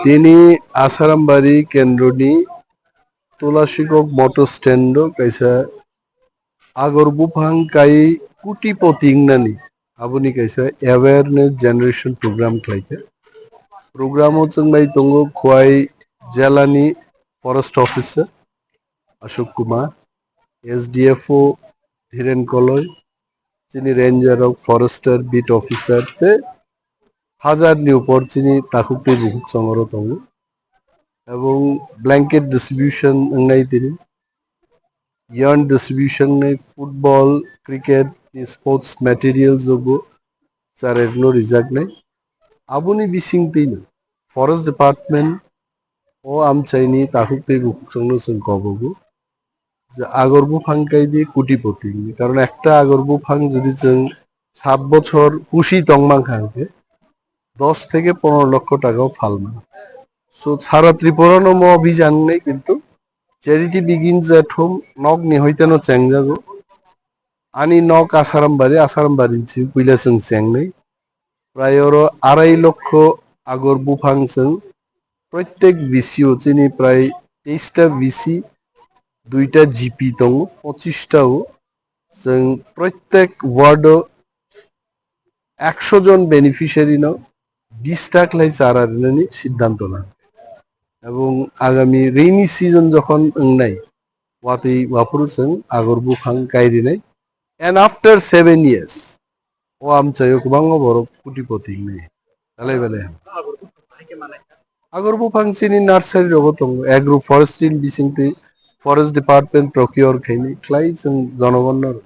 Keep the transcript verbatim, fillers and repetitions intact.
Tini Asarambari kendroni Tulasikok motor stand o kaisa agor buphang kai kutipoti wngnani aboni kaisa awareness generation program khlaikha. Program o chwng nai tongo Khwai jelani forest officer Ashok Kumar, S D F O Dhiren Koloi, chini ranger rok, forester, beat officer tei hazar ni upor chini takhuk tei bukhuk chongoro tongo. Ebong blanket distribution wngnai tini, yarn distribution wngnai, football, cricket ni sports materials jogo charai rokno rijaknai. Aboni bising twi forest department o amchaini takhuk tei bukhuk chongno chwng kobogo je agor buphang kaidi kutipoti hwnwi. Karon ekta agor buphang jodi chwng sat bochor pusi tongmankha hwnkhe dos theke pondro lokho taka o phalma. So sara Tripura no mo abhijan wngnai kintu charity begins at home, nok ni hoiteno chengjago. Ani nok Asarambari, Asarambari ni si puila chwng chengnai. Prai oro arai lokho agor buphang chwng proitek V C o chini prai teista V C, duita G P tongo, pochista o chwng proitek ward o ekso jon beneficiary no bis ta khlai chara rinani siddhanto lang. Ebong agami rainy season jokhon wngnai, watwi waphuru chwng agor buphang kai rinai. And after seven years, o amchaio kwbangma borok kutipoti wngnai. Belai belai ham. Agor buphang chini nursery rogo tongo, agro forestry ni bisingtwi forest department procure khaini khlai chwng jonogonno.